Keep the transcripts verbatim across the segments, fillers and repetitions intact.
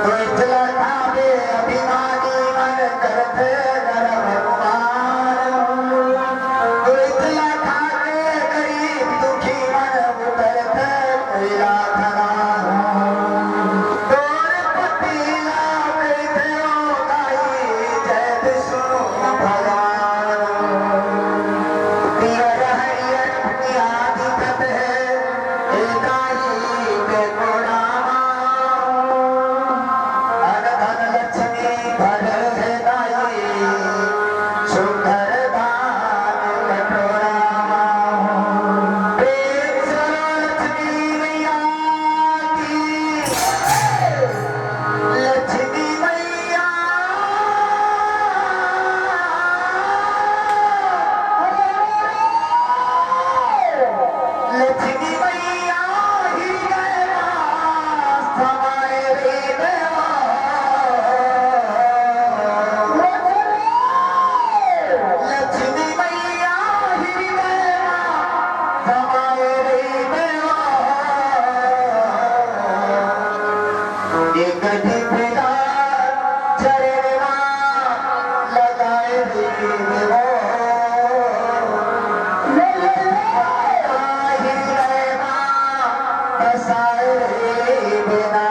दुष्ट लखावे अभिमानी मन करथे गर्व गुमान। दुष्ट लखावे गरीब दुखी मन उतरथे कोइला खदान। तोर पतिया कहिथे ओ दाई जय विष्णु भगवान। पीवर हरियर फुटिया दिखत हे, ए दाई के कोड़ा मा। अन धन लक्ष्मी भरे हे दाई, सुंदर दान कटोरा मा। प्रेम से बोलो लक्ष्मी मैया की। लक्ष्मी मैया, लक्ष्मी मैया हृदय मा समाए रे देवा। लक्ष्मी मैया हृदय मा समाए रे देवा। एक टिपला चरणवा लगाए रे देवा। हृदयवा बसाए रे देवा।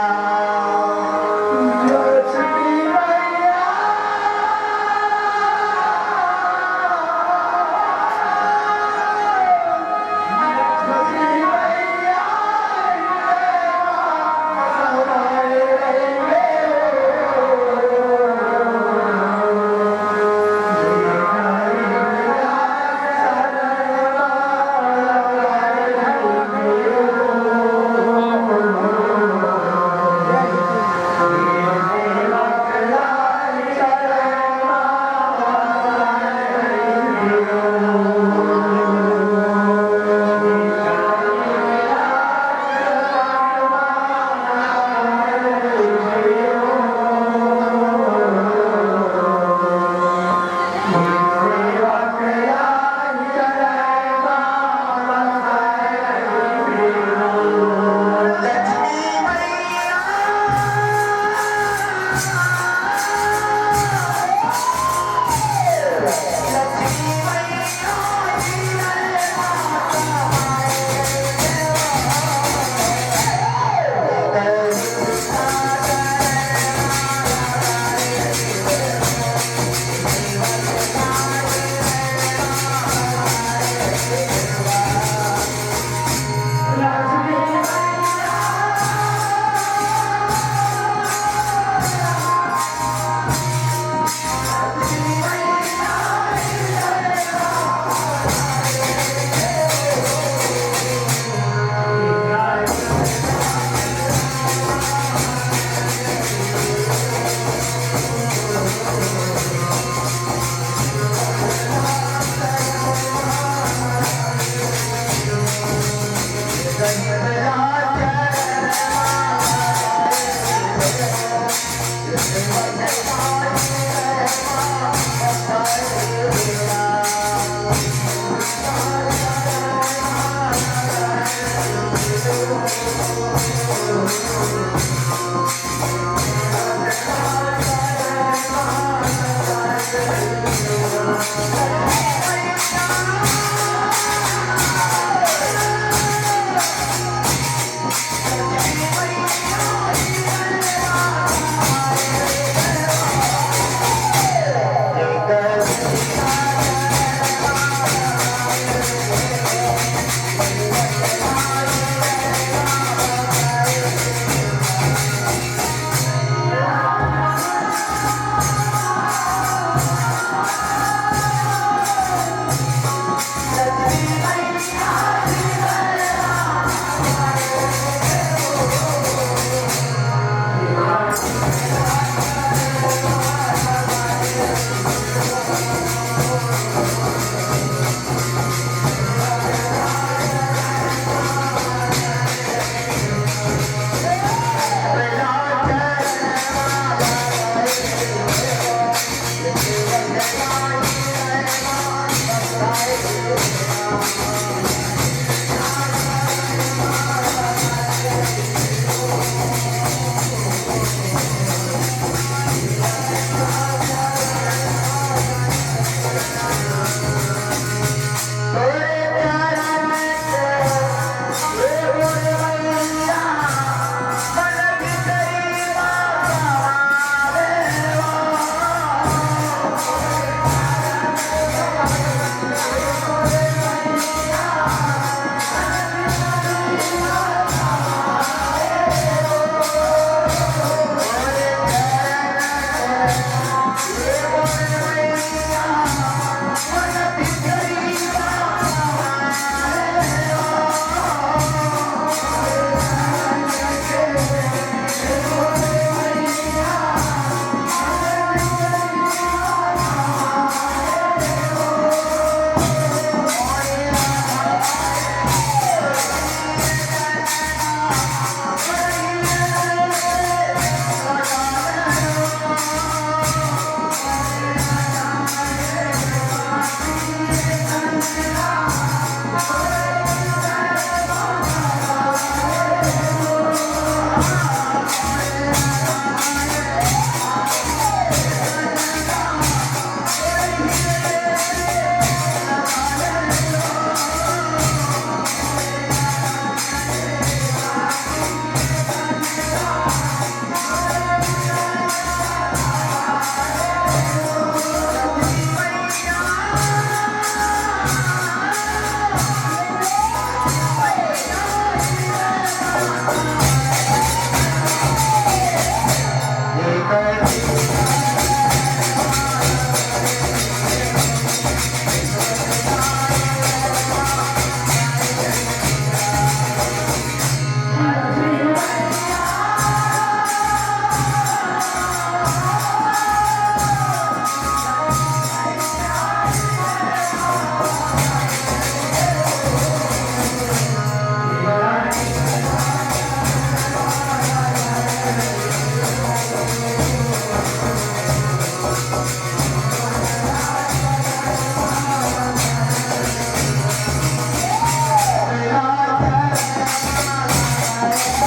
हेलो।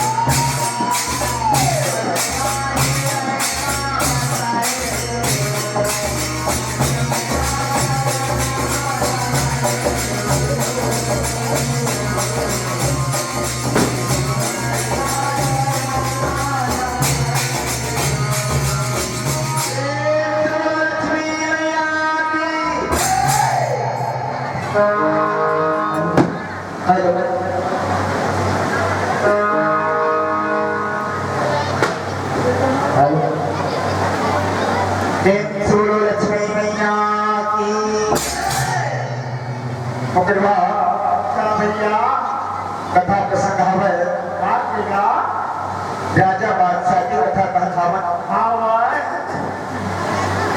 हेलो। प्रेम से बोलो लक्ष्मी मैया की। ओकर बाद का भैया? कथा प्रसंग हवय। का भैया? राजा बादशाह के कथा कहत हवन। हाँ भाई।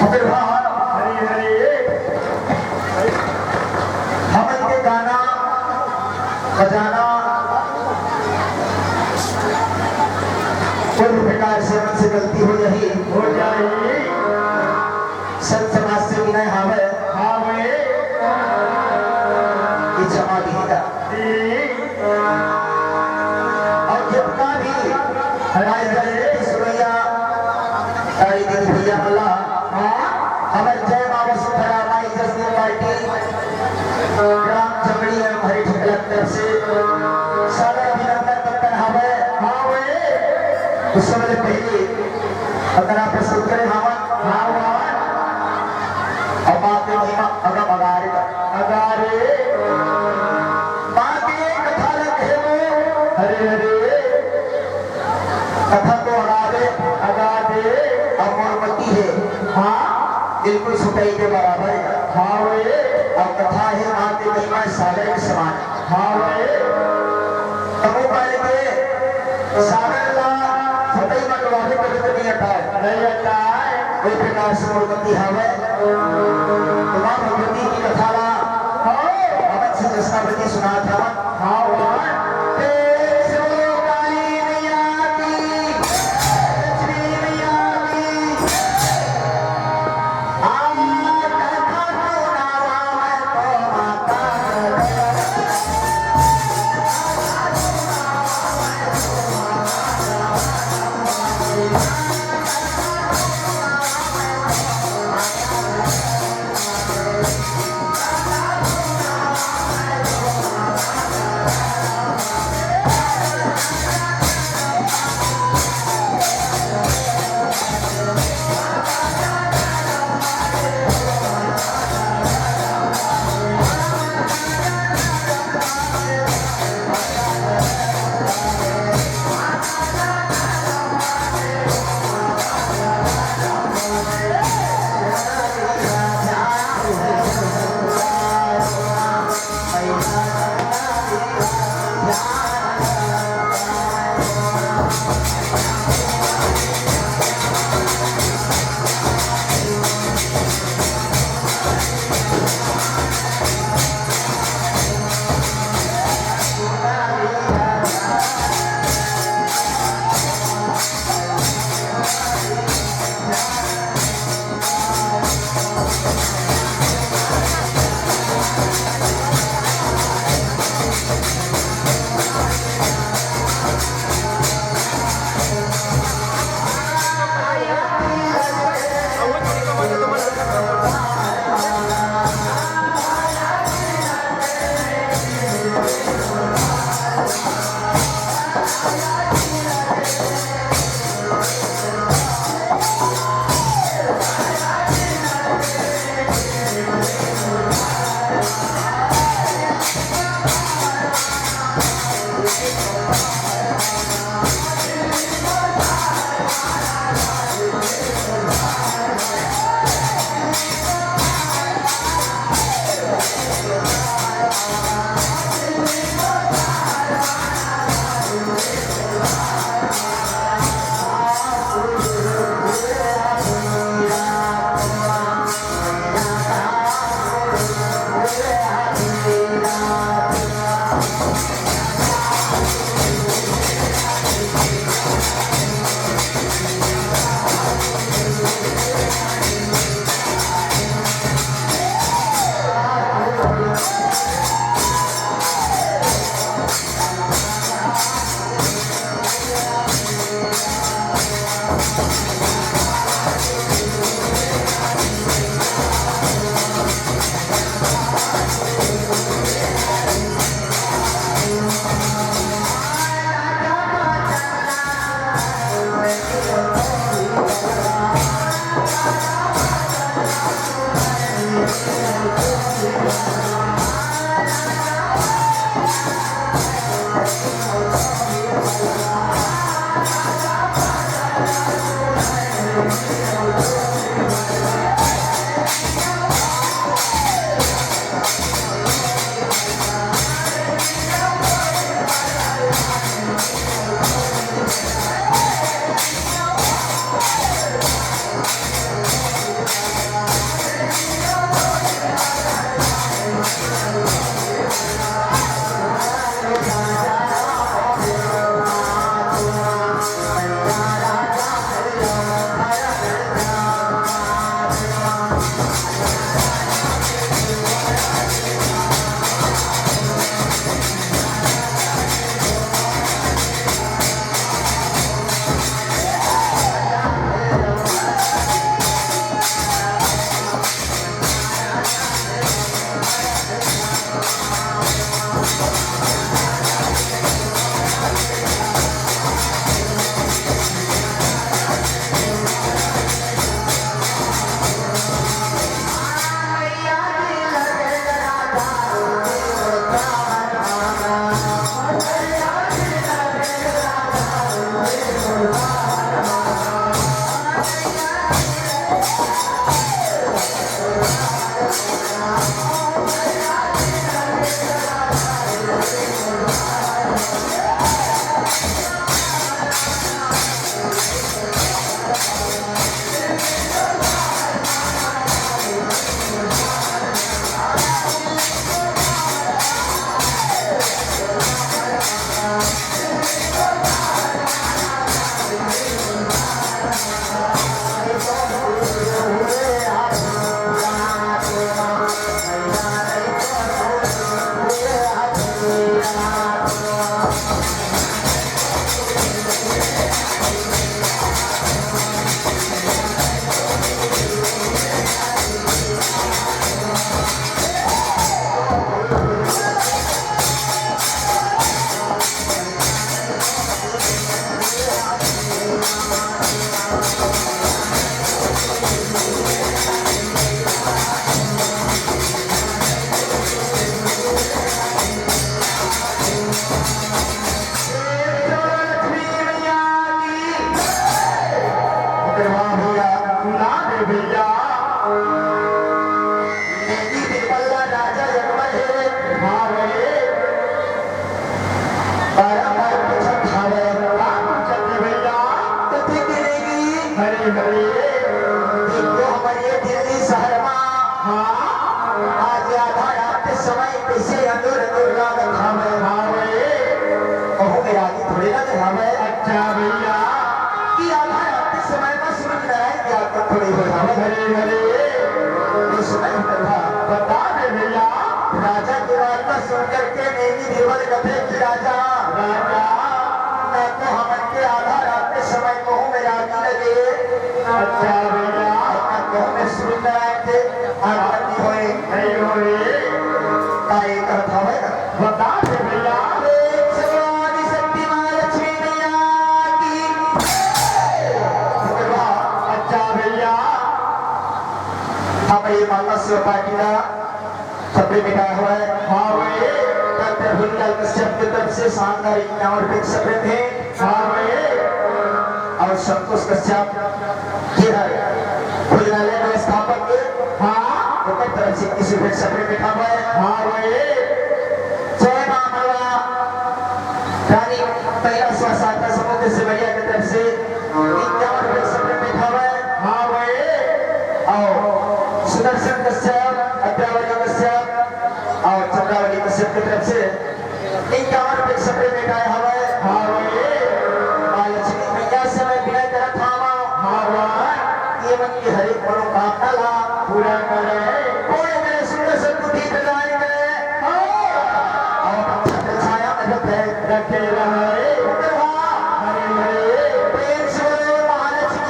ओकर बाद हरी हरी। हमन के गाना बजाना कोई भी प्रकार से मन से गलती हो जाही, हो जाही। संत समाज से विनय हावय। हावय। ये क्षमा दीदा। जी। अउ जतना भी हमारे जैसे सुनैया तारी दीदी भैया मन ला, हाँ, हमर जय माँ वसुंधरा माई जसनील पार्टी ग्राम चमड़ी एवं हरी ठेकला की तरफ से सादर अभिनंदन बंदन हावय। हावय। उस समय पहले अगर आप प्रस्तुत करें, हाँ, हाँ, हाँ। अब बात में महिमा अगम अगारे का। अगारे। बात ये कथा लग है वो। हरे हरे। कथा तो अगारे। अगारे। अब मोर मती है। हाँ। बिल्कुल सुताई के बराबर है। हाँ वे। अब कथा है माँ के महिमा सागर के समान। हाँ वे। तमो काल के सागर ला फतई मा डुबावे के जरूरत नहीं आता है। नहीं आता है। कोई प्रकार से मोर मती हावे। तो माँ भगवती की कथा ला हमन से जसना बती सुनात हवन। हाँ वे। प्रेम से बोलो काली मैया की, लक्ष्मी मैया की। अरे वाह भैया, ना रे भैया। नेगी बिरबल ला राजा अकबर हे। हाँ भैया। बारह बार पूछत हावय। का पूछत हे भैया? कथे के नेगी। हरे हरे। देखो हमर ये दिल्ली शहर मा। हाँ। आज आधा रात के समय कइसे अंधेर अंधेर लागत हावय। हाँ भैया। कहूँ मेरा थोड़े ना देखावे। अच्छा भैया। कि आधा रात के समय मा सूर्य नारायण के आगमन थोड़े हो जावे। हरे हरे। ये समय प्रभा। बता दे भैया। राजा के बात ला सुन करके नेगी बिरबल कथे कि राजा। राजा। ना तो हमन के आधा रात के समय कहूँ में रागी लगे। अच्छा भैया। और ना कहूँ में सूर्य नारायण के आगमन नहीं होए। नहीं होए। का ये कहत हवे ना? बता दे भैया। प्रेम से बोलो आदि शक्ति माँ लक्ष्मी मैया की। अच्छा भैया। हमर ये माला शिव पाटिल ला सबले मिठाय हवय। हाँ भैया। डॉक्टर भूरीलाल कश्यप के तरफ से शानदार इक्यावन रुपये की सफेद है। हाँ भैया। और संतोष कश्यप जी हर भोजनालय व्यवस्थापक के, हाँ। ओकर तरफ से इक्कीस रुपये की सफेद मिठाय हवय। हाँ भैया। जय माँ मलवा रानी महिला स्व सहायता समूह के सेवैया के तरफ से इक्यावन रुपये की सफेद मिठाय हवय। हाँ भैया। और सुदर्शन कश्यप, अद्यावली कश्यप और चंद्रावली कश्यप की तरफ से इक्यावन रुपये की सफेद मिठाय हवय। हाँ भैया। माँ लक्ष्मी मैया से मैं विनय करत हावव। हाँ भैया। ये मन के हर एक मनोकामना ला पूरा करे। पूरे मेरे सुंदर सद्बुद्धि प्रदान करे। हाँ। और छत्र छाया में रखे। रखे रहे। हरे हरे। प्रेम से बोलो माँ लक्ष्मी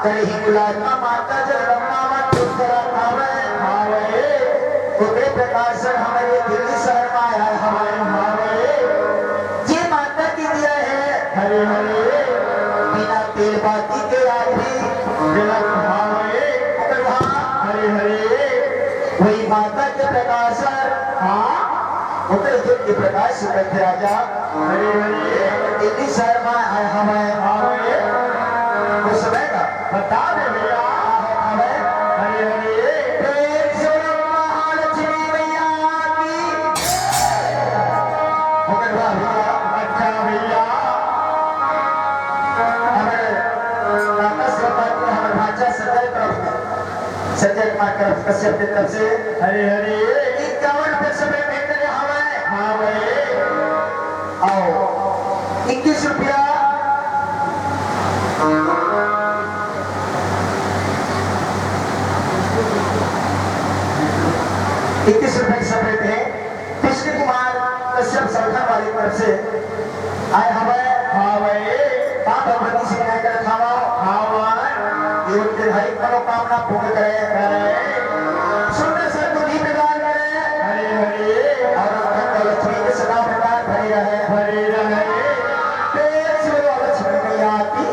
करही मुलाकात माता जगदम्बा म चुप करत हावय। हावय। ओकरे प्रकार से हमर ये दिल्ली शहर म आए हावय। हावय। ये माता की दिया है। हरे हरे। बिना तेल बाती के आज भी जलत हावय। ओकर वहाँ हरे हरे। वही माता के प्रकाश हर। हाँ। ओकर ज्योति के प्रकाश से कथे राजा। हरे हरे। दिल्ली शहर म आए हावय। हावय। उस समय का बता दे भैया। हावय। हरे हरे। प्रेम से बोलो महालक्ष्मी मैया की। ओकर बाद भैया। अच्छा भैया। हमर काका से बात में हमर भांचा संजय तरफ, संजय कुमार कश्यप के तरफ से। हरे हरे। इक्यावन रुपये से भेंट करे हावय। हाँ भाई। आओ। इक्कीस रुपया। इक्कीस रुपये की सब लेते हैं। कृष्ण कुमार कश्यप सलखन वाली तरफ से आए हवय। हाँ भाई। माँ भगवती से विनय करत हावय। हाँ भाई। ये उनके हर एक मनोकामना पूर्ण करे। करे। सुंदर सा दुल्ही प्रदान करे। हरे हरे। और धन और लक्ष्मी के सदा भंडार भरे रहे। भरे रहे। प्रेम से बोलो लक्ष्मी मैया की।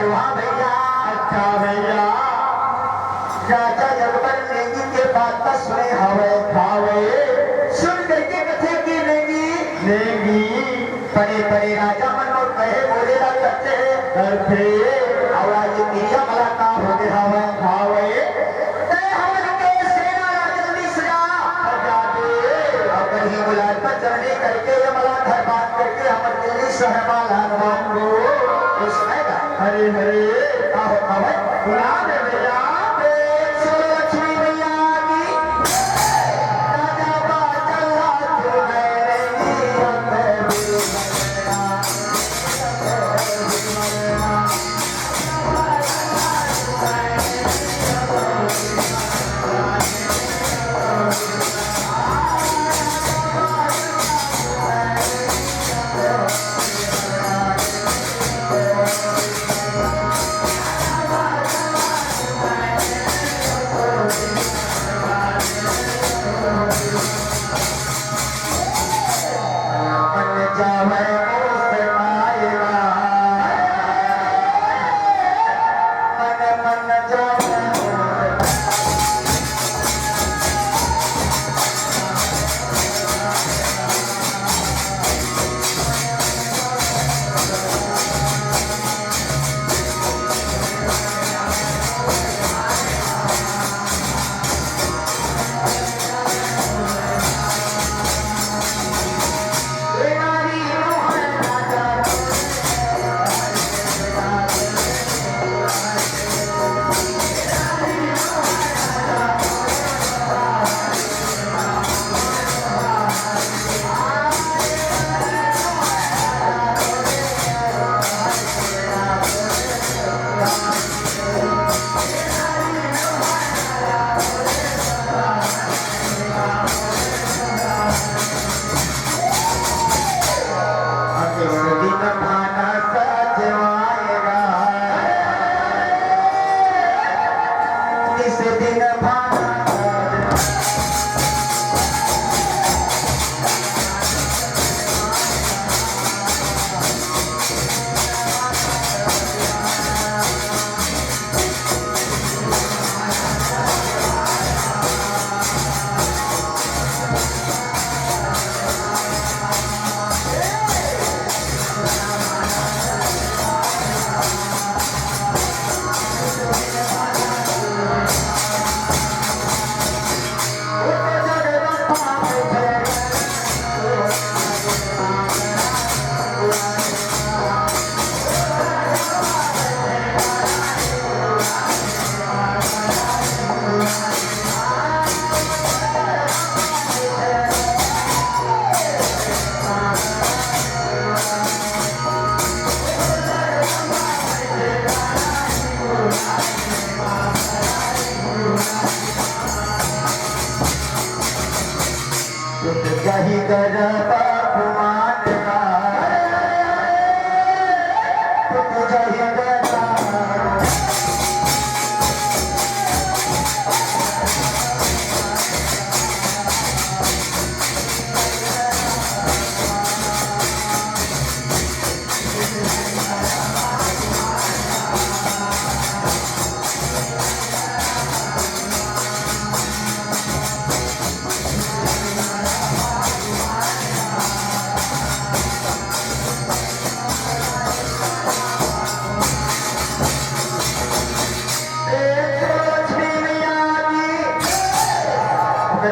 वाह भैया। अच्छा भैया। राजा जगबर नेंगी के बात ला सुने हवय। हवय। सुन करके कथे कि नेंगी। नेंगी। बड़े बड़े राजा मन मोर कहे बोले ला करथे। करथे। अउ आज ये तिरिया वाला काम होगे हवय। हवय। तैं हमन के सेना ला जल्दी सजा। सजा दे। अउ कहीं मुलाकात चलने करके ये मला घर बांध करके हमर दिल्ली शहर मा लान बांधो। तो सुनेगा। हरे हरे। का हो खबर? सुना दे भैया। प्रेम से लक्ष्मी मैया की। राजा बादशाह सुनाए रे।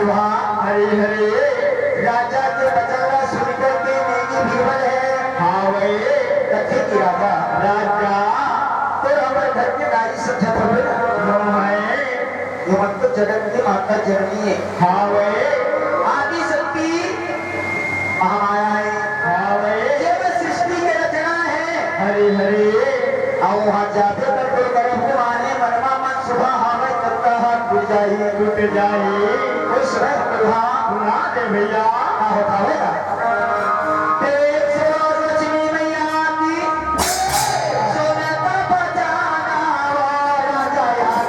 हरे हरे। राजा के बचन ला सुन करके नेगी बीरबल हे। हाँ भई। कथे कि राजा, राजा। तोर हमर घर के नारी समझत हवे ना? नो हे। ये मन तो जगत की माता जननी हे। हाँ भई। आदि शक्ति महामाया हे। हाँ भई। ये बस सृष्टि के रचना हे। हरे हरे। अउ वहाँ जाबे त तोर गर्भ के माने मनमा मन सुबह हावय, तब का हाथ टूट जाही। टूट जाही। उस समय हम लोग हाँ। सुना दे भैया। का होता होगा? प्रेम से बोलो लक्ष्मी मैया की। सोना का बजाना वाला राजा यार।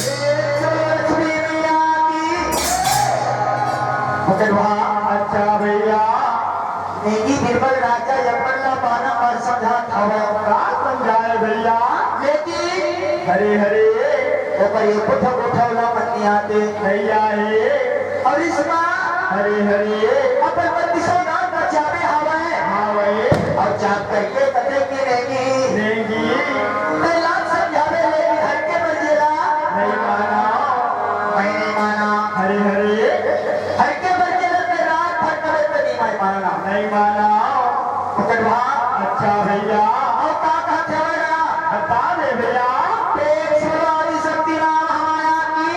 लक्ष्मी मैया की। पकड़वा। अच्छा भैया। नेगी बीरबल राजा यमन ला बारंबार समझात हवय। का समझाए भैया? लेकिन हरे हरे। ओकर एको ठो गोठा ओला मन नइ आते। नइ आए। अउ रिश्ता हरे हरे। अपन पति सौगात ला चाबे हवय। हाँ भई। अउ चाब करके कथे कि नेगी। नेगी। तैं लात समझाबे लेकिन हर के बर जेला। नइ माना। मैं नइ माना। हरे हरे। हर के बर जेला तैं रात भर कबे त नइ मैं माना। नइ माना। पकड़वा। अच्छा भैया। अउ का कहत हवय ना? बता दे भैया। प्रेम से बोलो आदि शक्ति माँ महामाया की।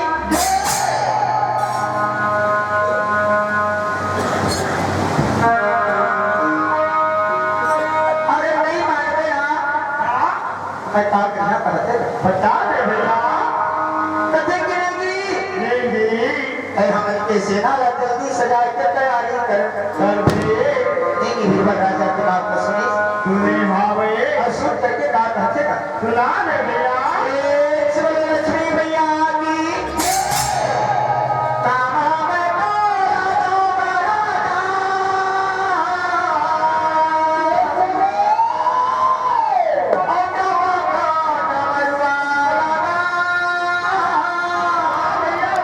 अरे नइ मानबे ना। हाँ? मैं का कहिया करत हे? बता दे भैया। कथे कि नेगी। नेगी। तैं हमन के सेना ला जल्दी सजाए के तैयारी कर। कर दे। नेगी बीरबल राजा के बात ला सुनिस। सुने हवे। अउ सुन करके का कहथे ना? सुना दे भैया।